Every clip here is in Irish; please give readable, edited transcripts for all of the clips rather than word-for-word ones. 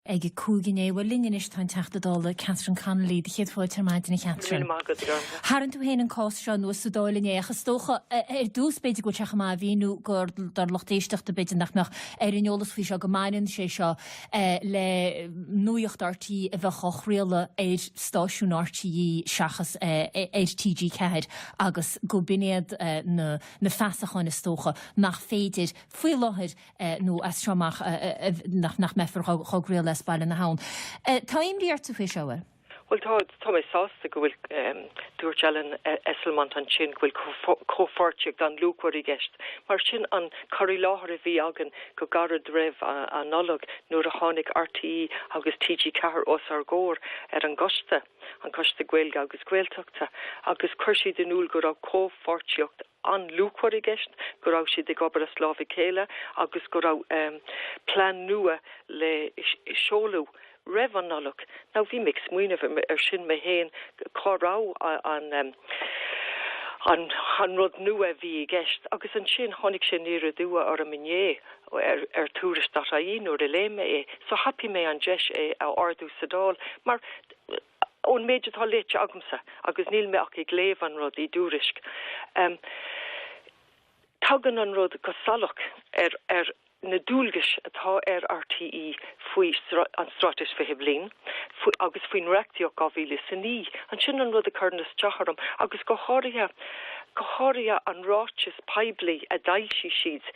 Ag 5 inné. Bhuel, linn anois tá an Teachta Dála Catherine Connolly. Do chéad fáilte ar maidin, a Chatherine. Go raibh míle maith agat, a Dhearmla. Tharraing tú féin an cás seo anuas sa Dáil inné ach is dócha, ar dtús, b'fhéidir go bhfuil sé chomh maith a mhíniú dár lucht éisteachta, b'fhéidir nach mbeadh ar an eolas faoi seo, go mbaineann sé seo le Nuacht RTÉ a bheadh á chraoladh ar stáisiún RTÉ seachas ar TG4 agus go b'in iad na feasacháin is dócha nach féidir faoi láthair nó as seo amach nach mbeifear á gcraoladh as Baile na hAbhann. Tá imní ortsa faoi seo, an bhfuil? Bhuel tá, tá mé sásta go bhfuil, dúirt Ellen Esslemont ansin go bhfuil comhpháirtíocht an-luachmhar i gceist, mar sin an cur i láthair a bhí againn go gairid roimh an Nollaig nuair a tháinig RTÉ agus TG4 os ár gcomhair ar an gcoiste, an Coiste Gaeilge agus Gaeltachta, agus chuir siad in iúl go raibh comhpháirtíocht an-luachmhar i gceist, go raibh siad ag obair as lámh a chéile agus go raibh plean nua le seoladh roimh an Nollaig. Now bhí mé ag smaoineamh ar sin mé féin, cá raibh an an rud nua a bhí i gceist agus ansin tháinig sé aniar aduaidh orm inné ar ar Tuairisc.ie nuair a léigh mé é. So thapaigh mé an deis é a ardú sa Dáil mar Ón méid atá léite agamsa, agus níl mé ach ag léamh an rud i dTuairisc, tagann an rud go salach ar ar na dualgais atá ar RTÉ faoi an Straitéis 20 Bliain agus faoin reachtaíocht 2009. Ansin an rud a chuireann isteach orm, agus go háirithe, go háirithe an ráiteas poiblí a d'fhoilsigh siad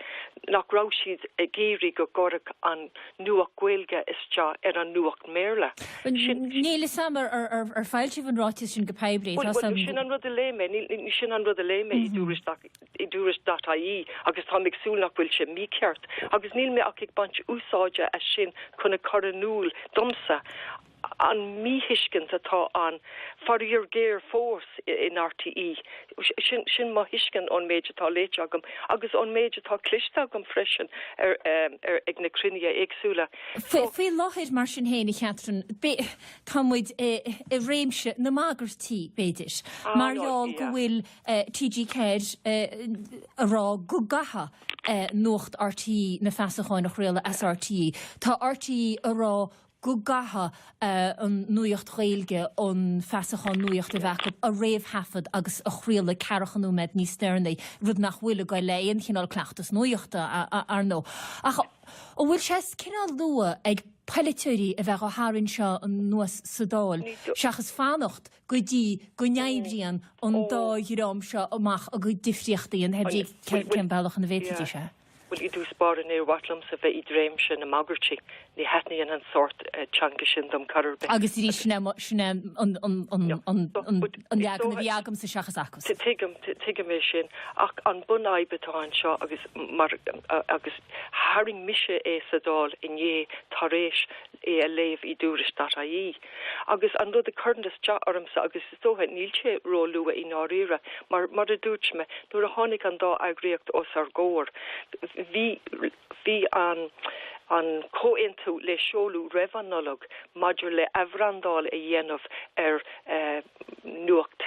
nach raibh siad ag iarraidh go gcuirfeadh an nuacht Ghaeilge isteach ar an nuacht mBéarla. Sin. Níl fhios a'm ar foilsíodh an ráiteas sin go poiblí. Bhuel, sin an rud a léigh mé. Sin an rud a léigh mé i dTuairisc, i dTuairisc dot ie agus táim ag súil nach bhfuil sé mícheart. Agus níl mé ach ag baint úsáide as sin chun a chur in iúl domsa an míthuiscint atá ann, faraor géar fós in RTÉ. Sin, sin mo thuiscint ón méid atá léite agam agus ón méid atá cloiste agam freisin ar, ar, ag na cruinnithe éagsúla. So. Faoi láthair, mar sin féin, a Chatherine, tá muid i, i réimse na mbagairtí, b'fhéidir, mar gheall go bhfuil TG4 a rá go gcaithfidh Nuacht RTÉ na feasacháin a chraoladh as RTÉ. Tá RTÉ a rá go gcaithfidh an nuacht Ghaeilge an feasachán nuachta a bheith acu a réamhthaifead agus a chraoladh ceathracha nóiméad níos deireanaí, rud nach bhfuil ag goil le aon chineál cleachtas nuachta, ar ndóigh. Ach an bhfuil sé cineál luath ag polaiteoirí a bheith á tharraingt seo anuas sa Dáil seachas fanacht go dtí go n-oibríonn an dá dhream seo amach a gcuid difríochtaí, an cén bealach ina bhféadfaidís é? Bhuel, i dtús báire, níor mhaith liomsa bheith i dréimse na mbagairtí. Ní thaitníonn an sórt teanga sin dom chor ar bith. Agus arís, sin é sin é an an leagan a bhí agamsa seachas acusan. Tuigim, tuigim é sin. Ach an bunfhadhb atá anseo agus mar agus tharraing mise é sa Dáil inné tar éis é a léamh i dTuairisc dot ie. Agus an rud a chuireann isteach ormsa, agus is dócha níl sé róluath i ndáiríre, mar, mar a dúirt mé, nuair a tháinig an dá eagraíocht os ár gcomhair, bhí, bhí an, an comhaontú le seoladh roimh an Nollaig maidir le athbhrandáil a dhéanamh ar Nuacht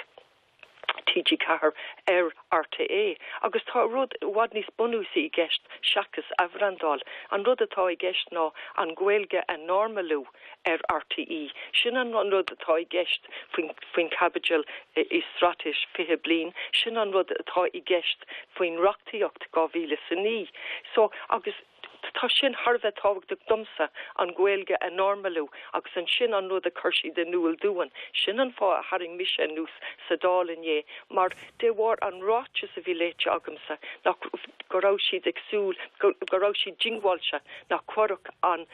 TG4 ar RTÉ. Agus tá rud i bhfad níos bunúsaí i gceist seachas athbhrandáil. An rud atá i gceist ná an Ghaeilge a normalú ar RTÉ. Sin an rud atá i gceist faoin chaibidil i Straitéis 20 Bliain. Sin an rud atá i gceist faoin reachtaíocht 2009. So, agus. Tá sin thar a bheith tábhachtach domsa, an Ghaeilge a normalú agus ansin an rud a chuir siad in iúl dúinn. Sin an fáth a tharraing mise anuas sa Dáil inné, mar de bharr an ráiteas a bhí léite agamsa nach go raibh siad ag súil, go raibh siad diongbháilte nach gcuirfeadh an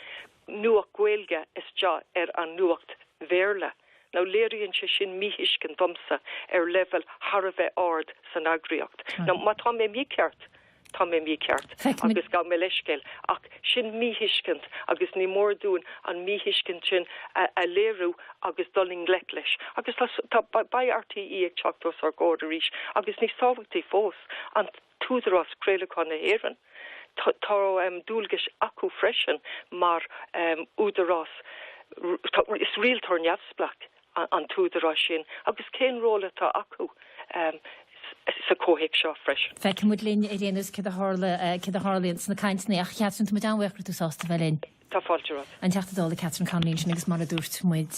nuacht Ghaeilge isteach ar an nuacht Bhéarla. Now léiríonn sé sin míthuiscint domsa ar leibhéal thar a bheith ard san eagraíocht. Now má tá mé mícheart, tá mé mícheart agus gabh mo leithscéal, ach sin míthuiscint agus ní mór dúinn an míthuiscint sin a léiriú agus dul i ngleic leis. Agus tá, tá, beidh RTÉ ag teacht os ár gcomhair arís agus níos tábhachtaí fós, an tÚdarás Craolacháin na hÉireann, tá, tá dualgais acu freisin mar údarás, tá, is rialtóir neamhspleách an t-údarás sin agus cén ról atá acu sa chomhthéacs seo freisin. Feicfidh muid linn ar aon nós céard a tharla, céard a tharlaíonn sna cainteanna ach a Chatherine, tá muid an-bhuíoch go raibh tú sásta bheith linn. Tá fáilte romhat. An Teachta Dála Catherine Connolly ansin agus mar a dúirt muid.